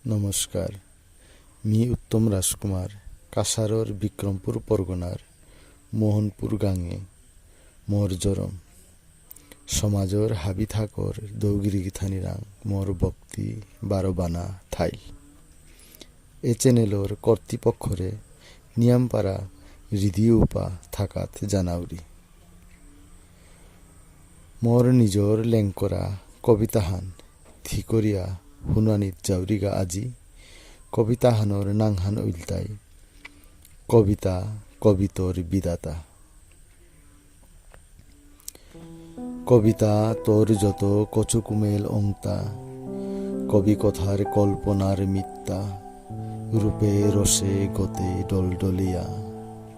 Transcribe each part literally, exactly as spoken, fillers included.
নমস্কার। মি উত্তম রাজকুমার, কাছাড়র বিক্রমপুর পরগনার মোহনপুর গাঙে মোর জরম। সমাজর হাবি থাকর দৌগিরি গিথানিরাং মোর ভক্তি বারো বানা থাইল। এ চ্যানেলর কর্তৃপক্ষরে নিয়ামপারা রিদিউপা থাকাত জানাউরি। মোর নিজর লেংকরা কবিতাহান থিকরিয়া হুনানিত যাউরিগা আজি। কবিতাহানর নাঙহান উইলতাই কবিতা কবিতর বিধাতা। কবিতা তোর যত কচুকুমেল অংতা, কবি কথার কল্পনার মিথ্যা, রূপে রসে গতে ডলডলিয়া,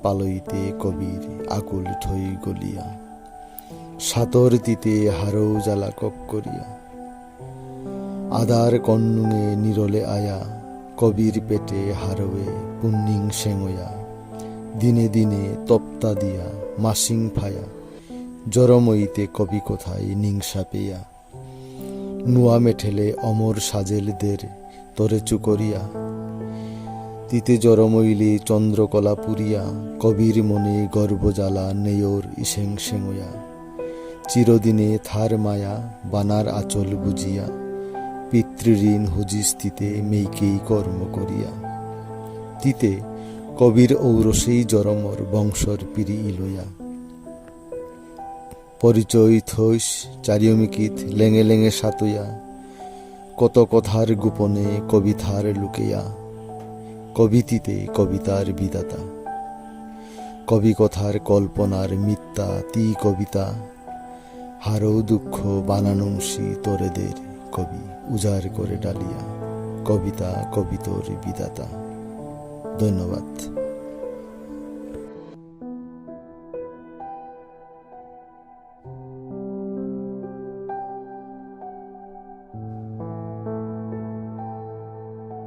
পালইতে কবির আকুল ঠই গলিয়া, সাতর তিতে হারৌ জ্বালা কক্করিয়া। আদার কন্নুঙে নিরলে আয়া, কবির পেটে হারৌয়ে পুন্নিং সেঙয়া, দিনে দিনে তপ্তা দিয়া মাসিং ফায়া, জরমইতে কবি কথাই নিংসা পেয়া। নুয়া মেঠেলে অমর সাজেল দের তরে চুকরিয়া। তিতে জরমইলে চন্দ্রকলা পুরিয়া, কবির মনে গর্ব জ্বালা নেয়র ইসেং সেঙয়া। চিরদিনে থার মায়া বানার আচল বুঝিয়া, পিতৃঋণ হুজিস তিতে মেইকেই কর্ম করিয়া। তিতে কবির ঔরসেই জরমর বংশর পিরি ইলয়া। পরিচয় থইস চারিয়মিকিত লেঙে লেঙে সাতয়া, কত কথার গোপনে কবিতার লুকেয়া, কবিতিতে কবিতার বিধাতা। কবি কথার কল্পনার মিথ্যা তি কবিতা, হারৌ দুঃখ বানানুংসি তরেদের কবি উজাড় করে ডালিয়া, কবিতা কবিতর বিধাতা। ধন্যবাদ।